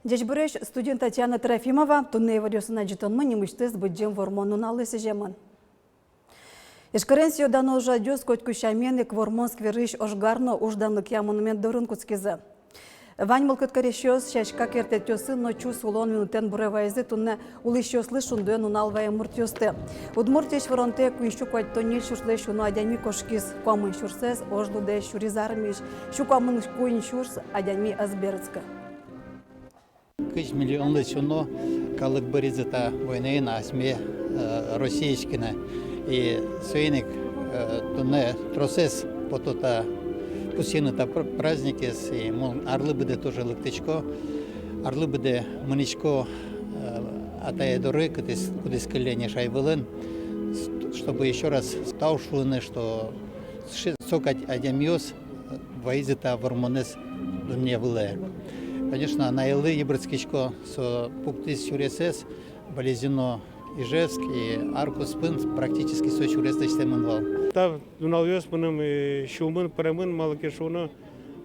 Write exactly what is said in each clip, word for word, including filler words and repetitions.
Ӟечбуресь, студиын Татьяна Трофимова. Туннэ иворъёсын адӟытонмы нимысьтыз Быдӟым Вормон нуналлы сӥземын. Ижкарын сӥё-дано ужрадъёс котьку сямен ик Вормон скверысь ожгар но уж данлыкъя монумент дорын кутскизы. Вань мылкыд карисьёс сяська кертэтъёсын но чус улон минутэн буре вайизы туннэ улӥсьёслы Шундыын нунал ваем муртъёсты. Удмуртиысь фронтэ куинь сю куатьтон ньыль сюрслэсь уно адями кошкиз, куамын сюрсэз ож лудэ сюриз армиысь, сю куамын куинь сюрс адями ӧз берытскы. Кызь миллионлэсь уно калык быризы та войнаын асьме, э, Россиысь гинэ. И соин ик, э, туннэ тросэз пото та пусйыны та пр-, праздникез, и мон арлы быдэ тоже лыктӥсько, арлы быдэ мынӥсько, э, атае доры, кудӥз, кудӥз кылле ни шай вылын, с-, чтобы ещё раз тау шуыны, что ш-, со кадь адямиос вайизы та Вормонэз дунне вылэ. Конечно, анайлы йыбыртскисько, со пуктӥз сюресэз, Балезино, Ижевск, и ар куспын практически со сюрес лэсьтэмын вал. Та нуналъёс мыным, э, сюлмын пыремын, малы ке шуоно,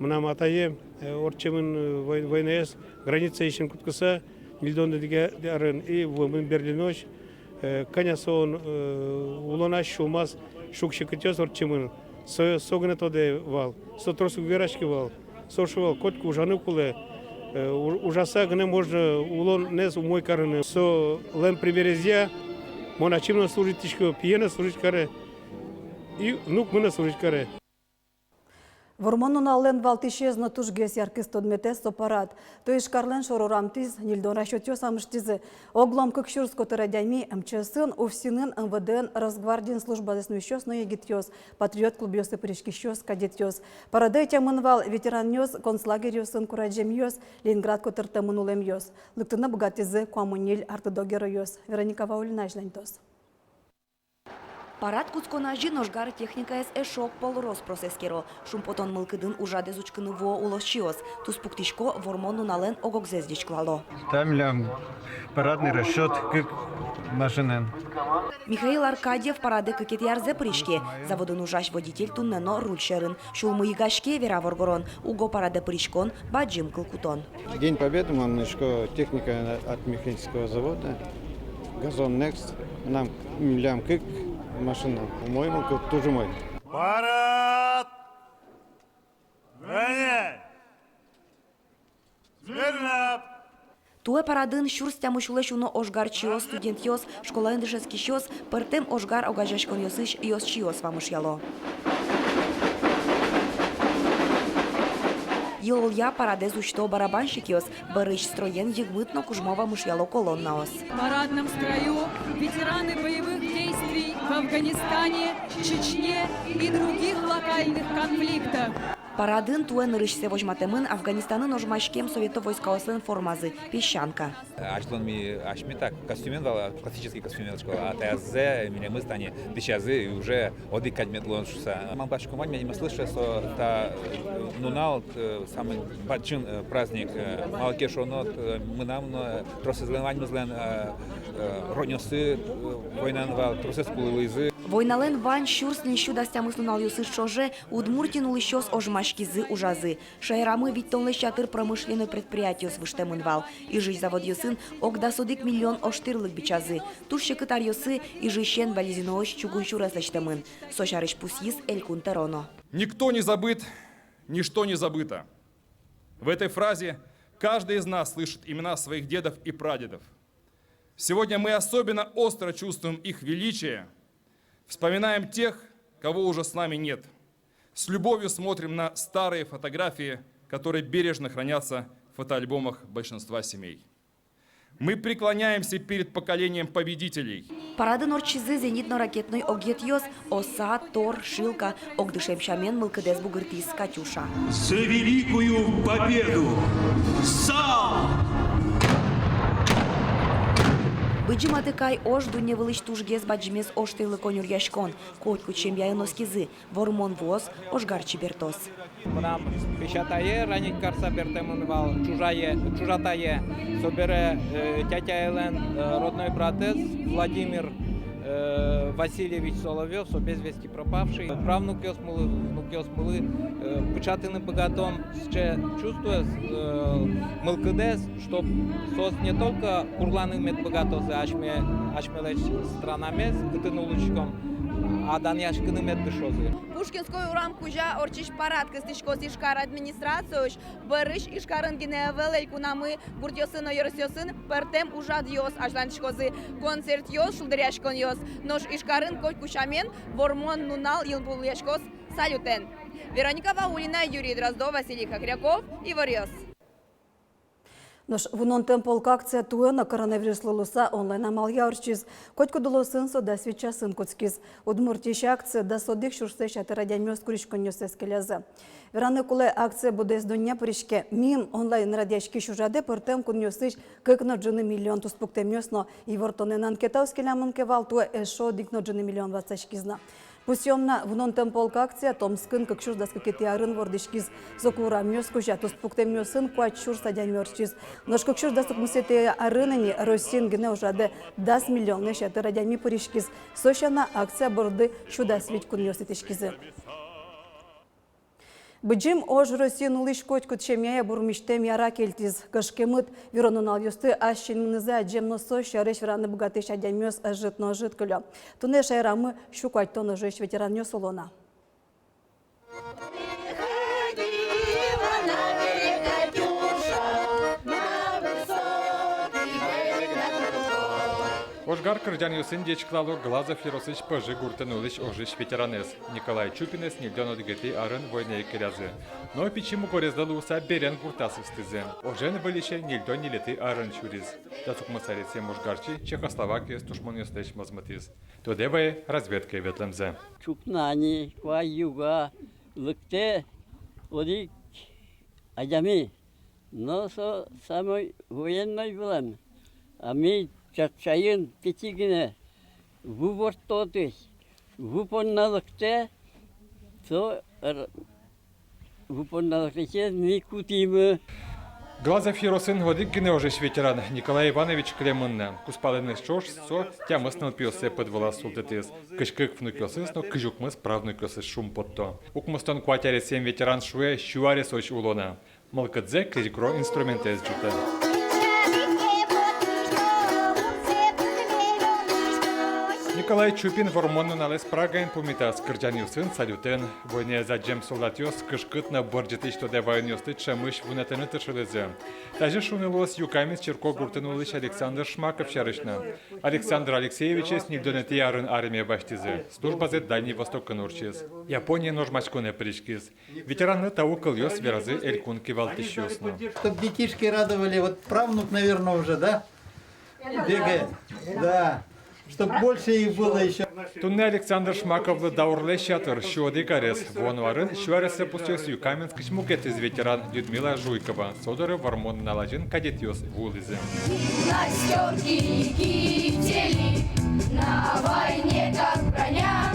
мынам атае, э, ортчемын, э, вой-, войнаез границаысен кутскыса, ньыльдон одӥгетӥ арын, и вуэмын Берлинозь, э, кӧня солэн, э, улоназ, сюлмаз шуг-секытъёс ортчемын. Со, со гинэ тодэ вал, со трос уг вераськы вал, со шуэ вал: котьку ужаны кулэ, э, у-, ужаса гинэ можно улонэз умой карыны. Солэн примерезъя мон ачим но служить карисько, пие но служить каре, и внукмы но служить каре. Вормон нуналлэн валтӥсез но тужгес яркыт тодметэз — со парад. Туэ Ижкарлэн шорурамтӥз, ньыльдон расчётъёс вамыштӥзы. Оглом кык сюрс котыр адями МЧС-ын, УФСИН-ын, МВД-ын, Росгвардиын службазэс нуисьёс но егитъёс, патриот клубъёсы пыриськисьёс, кадетъёс. Парадэ ӧтемын вал ветеранъёс, концлагерьёсын курадӟемъёс, Ленинград котыртэмын улэмъёс. Лыктыны быгатӥзы куамын ньыль артыдо геройёс. Вероника Ваулина азьланьтоз. Парад кутскон азьын ожгар техникаез эшшо огпол рос-прос эскеро. Шумпотон мылкыдын ужрадэз учкыны вуо улосчиос. Туспуктӥсько, Вормон нуналэн ог-огзэс ӟечкылало. Та милям парадный расчёт, кык машинаен. Михаил Аркадьев парадэ кыкетӥ арзэ пыриське. Заводын ужась водитель туннэ но руль сьӧрын. Сюлмы йыгаське, вера воргорон. Уго парадэ пыриськон — бадӟым кыл кутон. День Победы мон мынӥсько техника от механического завода. Газон Next. Мынам, милям кык машина. Умой мон, кык, туж умой. Парад! Вене! Смирно! Туэ парадын сюрс тямыс сюлэсь уно ожгарчиос, студентъёс, школаын дышетскисьёс, пӧртэм ожгар огазеяськонъёсысь ёзчиос вамышъяло. Йылолъя парадэз усьто барабанщикъёс, бӧрысь строен йыгмыт но кужмо вамышъяло колоннаос. В парадном строю ветераны боевых действий в Афганистане, Чечне и других локальных конфликтах. Парадын туэ нырысьсэ возьматэмын Афганистанын ожмаськем совето войскаослэн формазы — песчанка. Азьлон ми асьме так костюмен вал, классический костюмен вал, а таязэ милемыз тани дӥсязы, и уже одӥг кадь мед луоз шуса. Малпаськом вань, мед нимысьтыз со та, э, нунал, э, самый бадӟым, э, праздник, э, малы ке шуоно, э, мынам но, э, тросэзлэн, ваньмызлэн, э, э, роднёсы, э, войнаын вал, тросэз кулылӥзы. Войналэн вань сюрс ньыльсю дас тямыс нуналъёсыз ӵоже Удмуртиын улӥсьёс ожмаськизы, ужазы. Шаерамы витьтонлэсь ятыр промышленной предприятиос выжтэмын вал. Ижысь заводъёсын ог дас одӥг миллион ожтӥрлык бичазы. Туж секыт аръёсы Ижысен Балезиноозь чугун сюрес лэсьтэмын. Со сярысь пусйиз Элькун тӧро но. Никто не забыт, ничто не забыто. В этой фразе каждый из нас слышит имена своих дедов и прадедов. Сегодня мы особенно остро чувствуем их величие, вспоминаем тех, кого уже с нами нет. С любовью смотрим на старые фотографии, которые бережно хранятся в фотоальбомах большинства семей. Мы преклоняемся перед поколением победителей. Парадын ортчизы зенитно-ракетной огъетъёс: «Оса», «Тор», «Шилка». Огдышем сямен мылкыдэз бугыртӥз «Катюша». За великую победу! Залп! Быдӟым Атыкай ож — дунне вылысь тужгес бадӟымез ожтӥрлыко нюръяськон. Котькуд семьяын оскизы: Вормон вуоз, ожгарчи бертоз. Мынам песятае ранить карса бертэмын вал, чужае, чужатае. Собере, э, тятяелэн, э, родной братэз Владимир, Э, Васильевич Соловьёв, со без вести пропавший. Правнукъёсмылы, внукъёсмылы, э, пыӵатыны быгатон сыӵе чувствоез, э, мылкыдэз, чтоб соос не только курланы мед быгатозы асьме, асьмелэсь странамес, кытын улӥськом, а данъяськыны мед дышозы. Пушкинской урам кузя ортчись парад кыстӥськоз Ижкар администрациозь. Бӧрысь Ижкарын гинэ ӧвӧл, элькунамы гуртъёсын но ёросъёсын пӧртэм ужрадъёс азьланьтӥськозы: концертъёс, шулдыръяськонъёс. Нош Ижкарын котьку сямен Вормон нунал йылпумъяськоз салютэн. Вероника Ваулина, Юрий Дроздов, Василий Хохряков, «Иворъёс». Нош «Вунонтэм полк» акция туэ но коронавируслы луыса онлайн амалъя ортчиз. Котькуд улосын со дас вить часын кутскиз. Удмуртиысь акцие дас одӥг сюрслэсь ятыр адямиос куриськонъёссэс келязы. Вераны кулэ, акцие быдэс дунне пыриське. Мим онлайн радъяськись ужрадэ пӧртэм кунъёсысь кык но ӝыны миллион туспуктэмъёс но. Ивортонэн анкетаос келямын ке вал, туэ эшшо одӥг но ӝыны миллион ватсаськиз на. Пусъём на, «Вунонтэм полк» акция Томскын кык сюрс дас кыкетӥ арын вордӥськиз. Соку урамъёс кузя туспуктэмъёсын куать сюрс адями ортчиз. Нош кык сюрс дас укмысэтӥ арын ини Россиын гинэ ужрадэ дас миллионлэсь ятыр адями пыриськиз. Со сяна, акция борды сю дас вить кунъёс итӥськизы. Быдӟым ож Россиын улӥсь котькуд семьяе бурмисьтэм яра кельтӥз. Кышкемыт вирон нуналъёсты ас синмынызы адӟем но со сярысь вераны быгатӥсь адямиос ӧжыт но ӧжыт кылё. Туннэ шаерамы сю куатьтон ожысь ветеранъёс уло на. Ожгар кырӟанъёсын ӟечкылало Глазов ёросысь Пӧжы гуртын улӥсь ожысь ветеранэз, Николай Чупинэз, ньыльдон одӥгетӥ арын войнае келязы. Но пичи мугорезлы луыса берен гуртаз ыстӥзы. Ожен выльысь ньыльдон ньылетӥ арын сюриз. Дас укмыс аресъем ожгарчи Чехословакиез тушмонъёслэсь мозмытӥз. Тодэ вае разведкае ветлэмзэ. Ӵукна ни, куай юга лыктэ одӥг адями. Но со самой военной вылэм. А ми чат-, чатчаен пичи гинэ ву ворттоз, ву понна лыктэ, со р-, ву понна лыктэ, ми кутӥмы. Глазов ёросын одӥг гинэ ожысь ветеран Николай Иванович кылемын на. Кузпалэныз ӵош со тямыс нылпиоссэ пыд вылаз султытӥз. Кызь кык внукъёсыз но кызь укмыс правнукъёсыз шумпотто. Укмыстон куать аресъем ветеран шуэ, сю аресозь уло на. Мылкыдзэ крезьгуро инструментэз ӝутэ. Николай Чупин Вормон нуналэз Прагаын пумитаз кырӟанъёсын, салютэн. Войнаез адӟем солдатъёс кышкыт но бӧрдӟытӥсь тодэ ваёнъёсты ӵемысь вунэтыны тыршылӥзы. Тазьы шуыны луоз Юкаменск черкогуртын улӥсь Александр Шмаков сярысь но. Александр Алексеевичез ньыльдонэтӥ арын армие басьтӥзы. Службазэ Дальний Востокын ортчиз. Японие ножмаськонэ пыриськиз. Ветеранлы тау кылъёс веразы элькун кивалтӥсьёс но. Чтоб детишки радовали, вот правнук, наверное, уже, да? Бегает. Да. Чтоб больше их было ещё. Туннэ Александр Шмаковлы даурлэсь ятыр, сю одӥг арес. Вуоно арын сю арессэ пусъёз Юкаменскысь мукетыз ветеран Людмила Жуйкова. Со доры Вормон нунал азьын кадетъёс вуылӥзы. Гимнастёрки, кители, на войне как броня.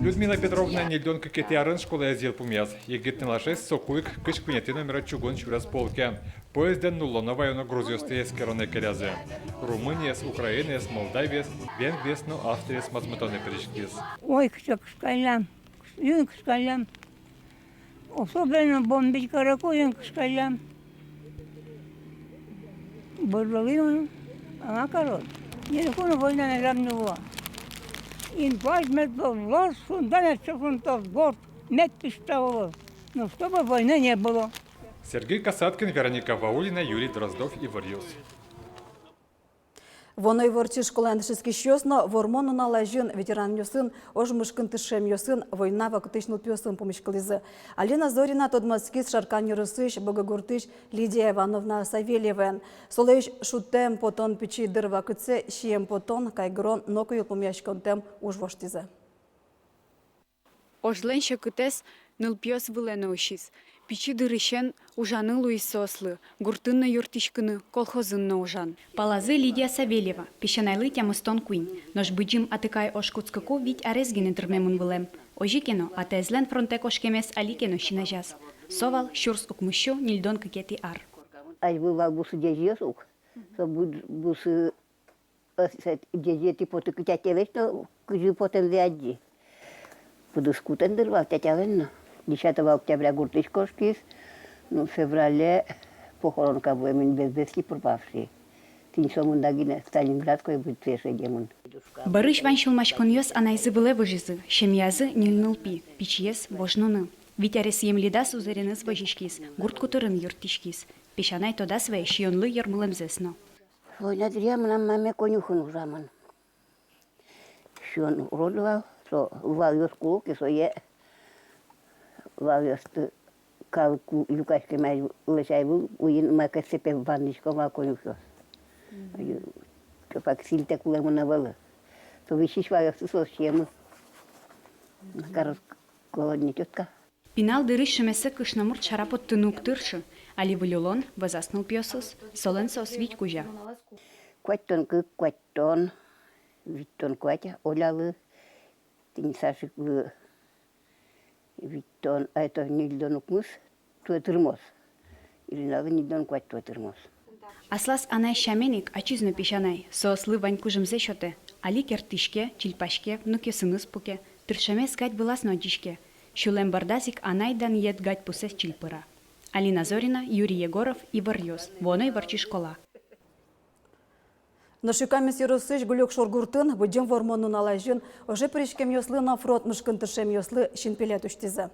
Людмила Петровна ньыльдон кыкетӥ арын школаез йылпумъяз. Егит нылашез соку ик кызь куинетӥ номеро чугун сюрес полке, поездэн нуллоно ваёно грузъёсты эскеронэ келязы. Румыниез, Украинаез, Молдавиез, Венгриез но Австриез мозмытонэ пыриськиз. Ой, кыӵе кышкаллям, кыӵе кышкаллям. Особенно бомбить каро ке, озьы ик кышкаллям. Бӧрдылӥм, а каро. Нырысь но война милям но вуэ. Инвалид мед луоз, шунда мед чукнытоз, борт мед пишталоз. Но чтобы войны не было. Сергей Касаткин, Вероника Ваулина, Юрий Дроздов, «Иворъёс». Вуоно иворчи школаын дышетскисьёс но Вормон нунал азьын ветеранъёсын, ож мышкын тыршемъёсын, война вакытысь нылпиосын пумиськылӥзы. Алина Зорина тодматскиз Шаркан ёросысь Богогуртысь Лидия Ивановна Савельеваен. Солэсь шуттэм потон пичи дыр вакытсэ сием потон, кайгырон, нокы йылпумъяськонтэм уж воштӥзы. Ожлэн секытэз нылпиос вылэ но усиз. Пичи дырысен ужаны луиз соослы, гуртын но юрттӥськыны, колхозын но ужан. Палазы Лидия Савельева, песянайлы тямыстон куинь, нош Быдӟым Атыкай ож кутскыку вить арес гинэ тырмемын вылэм. Озьы ке но, атаезлэн фронтэ кошкемез али ке но син азяз. Со вал сюрс укмыссю ньыльдон кыкетӥ ар. Азьвыл вал бусы ӟазез ук, со бу-, бусы Ӧс, ӧс, ӟеч-, ӟечетӥ потэ кыӵе тятялэсь но, кызьы потэмзэ адӟи. Пыдыз кутэн дыр вал тятялэн но. Десятого октября гуртысь кошкиз, ну, феврале похоронка вуэмын, без вести пропавший. Тӥни сомында гинэ Сталинградской бытве шедемын. Бӧрысь вань сюлмаськонъёс анайзы вылэ выжизы, семьязы ньыль нылпи, пичиез вож нуны. Вить аресъем Лида сузэреныз возиськиз, гурт котырын юрттӥськиз. Песянай тодаз вае сиёнлы йӧрмылэмзэс но. Война дыръя мынам маме конюхын ужамын. Сиён урод вал, со валъёс кулэ ке, сое валъёсты калык ку-, люкаськем ай, лэся ай вал, уйин маке цепе вандӥськом вал конюхъёс. Мгм. Ю-, чопак сильтэ кулэмын ӧвӧл. Со висись валъёсты со сиемын. Мгм. Карос колодни тётка. Пинал дырысь шимесэ кышномурт шара поттыны уг тыршы. Али выль улон, вӧзаз нылпиосыз, солэн соос вить кузя. Куатьтон кык, куатьтон, витьтон куать Олялы, тӥни Сашиклы витьтон, а это ньыльдон укмыс, туэ тырмоз. Ириналы ньыльдон куать, туэ тырмоз. Аслаз анай сямен ик ачиз но песянай, соослы вань кужымзэ сётэ. Али керттӥське, чильпаське, внукъёсыныз пуке, тыршемез гадь вылаз но адӟиське. Сюлэм бордаз ик анай данъет гадь пусэз чильпыра. Алина Зорина, Юрий Егоров, «Иворъёс», вуоно Иворчи школа. Нош Юкаменск ёросысь Гулёкшур гуртын Быдӟым Вормон нунал азьын оже пыриськемъёслы но фронт мышкын тыршемъёслы синпелет усьтӥзы.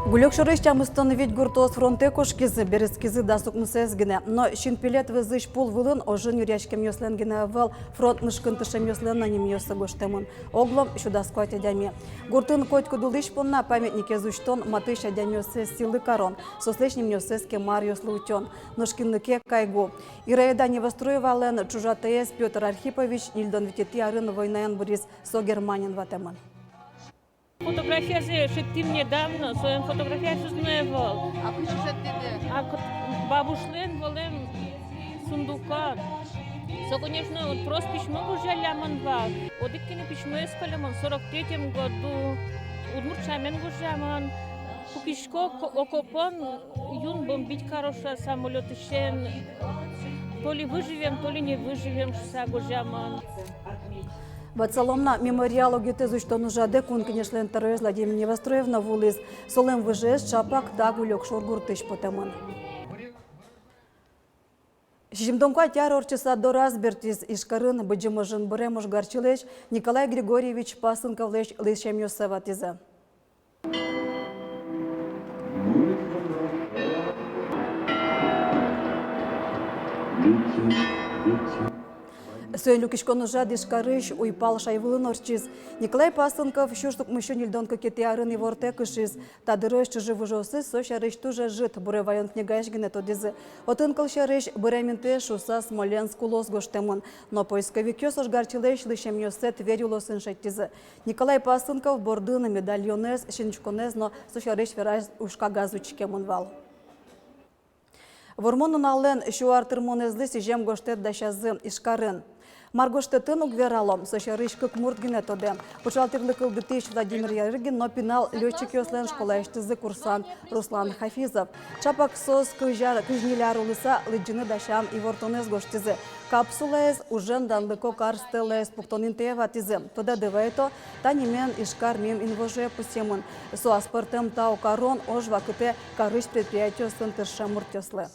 Гулёкшурысь тямыстон вить гуртоос фронтэ кошкизы, берытскизы дас укмысэз гинэ. Но синпелет вӧзысь пул вылын ожын нюръяськемъёслэн гинэ ӧвӧл, фронт мышкын тыршемъёслэн но нимъёссы гожтэмын. Оглом сю дас куать адями. Гуртын котькуд улӥсь понна памятникез усьтон, матысь адямиоссэс сӥлы карон, соослэсь нимъёссэс кема аръёслы утён. Нош кинлы ке кайгу. Ираида Невоструевалэн ӵужатэз Пётр Архипович ньыльдон витетӥ арын войнаын быриз, со Германиын ватэмын. Фотографиязэ шедьтӥм недавно, соин фотографияез узнавал. А кызьы шедьтӥды? А к-, бабушлэн вӧлэм сундукын. Со, конечно, вот просто письмо гожъяллямын вал. Одӥг гинэ письмоез кылемын, сорок третьем году. Удмурт сямен гожъямын. Пукисько ко-, окопын, юн бомбить каро шуса самолётысен. То ли выживем, то ли не выживем шуса гожъямын. Ватсалом на, мемориал огетэз усьтон ужрадэ Кун Кенешлэн тӧроез Владимир Невоструев но вуылӥз. Солэн выжыез ӵапак та Гулёкшур гуртысь потэмын. Сизьымдон куать ар ортчыса дораз бертӥз Ижкарын Быдӟым ожын бырем ожгарчилэсь Николай Григорьевич Пасынковлэсь лыдӟемъёссэ ватӥзы. Соин люкиськон ужрад Ижкарысь уйпал шайвылын ортчиз. Николай Пасынков сюрс укмыссю ньыльдон кыкетӥ арын ивортэк ышиз. Та дырозь чыжы-выжыосыз со сярысь туж ӧжыт, буре ваён книгаысь гинэ тодӥзы. Отын, кылсярысь, бырем интыез шуыса Смоленск улос гожтэмын. Но поисковикъёс ожгарчилэсь лыдӟемъёссэ Тверь улосын шедьтӥзы. Николай Пасынков бордын медальонэз, синучконэз но со сярысь вераз ужкагаз учкемын вал. Вормон нуналлэн сю ар тырмонэзлы сӥзем гожтэт дасязы Ижкарын. Мар гожтэтын, уг верало, со сярысь кык мурт гинэ тодэ. Пыӵал тӥрлы кылдытӥсь Владимир Ярыгин но пинал лётчикъёслэн школаысьтызы курсант Руслан Хафизов. Ӵапак соос кызь ар, кызь ньыль ар улыса лыдӟыны дасям ивортонэз гожтӥзы. Капсулаез ужен данлыко кар стелаез пуктон интые ватӥзы. Тодады вайто, та нимен Ижкар мем инвожое пусъемын. Со аспӧртэм тау карон ож вакытэ карысь предприятиосын тыршем муртъёслы.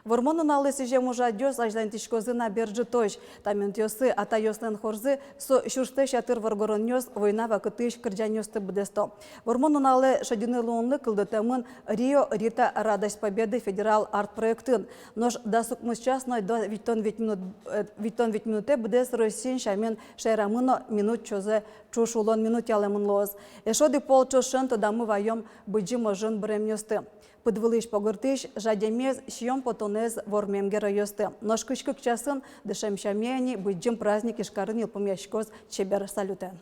Вормон нуналлы сӥзем ужрадъёс азьланьтӥськозы на бер ӝытозь. Та ментъёсы атайёслэн хорзы — со сюрслэсь ятыр воргоронъёс война вакытысь кырӟанъёсты быдэсто. Вормон нуналэ шедьыны луонлык кылдытэмын «Рио, Рита, радость Победы» федерал арт-проектын. Нош дас укмыс час но витьтон вить минут, э, витьтон вить минутэ быдэс Россиын сямен шаерамы но минут ӵоже ӵуж улон минут ялэмын луоз. Эшшо одӥг пол ӵошен тодамы ваём Быдӟым ожын быремъёсты. Пыдвылысь погыртӥсь жадемез, сиён-потонэз вормем геройёсты. Нош кызь кык часын дышем сямъя ини Быдӟым праздник Ижкарын йылпумъяськоз чебер салютэн.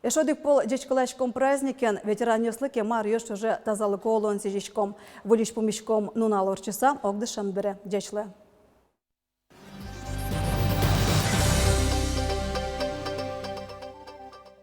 Эшшо одӥг пол ӟечкыласькон праздникен, ветеранъёслы кема аръёс ӵоже тазалыко улон сӥзиськом. Выльысь пумиськом нунал ортчыса, огдышем дыре. Ӟеч луэ.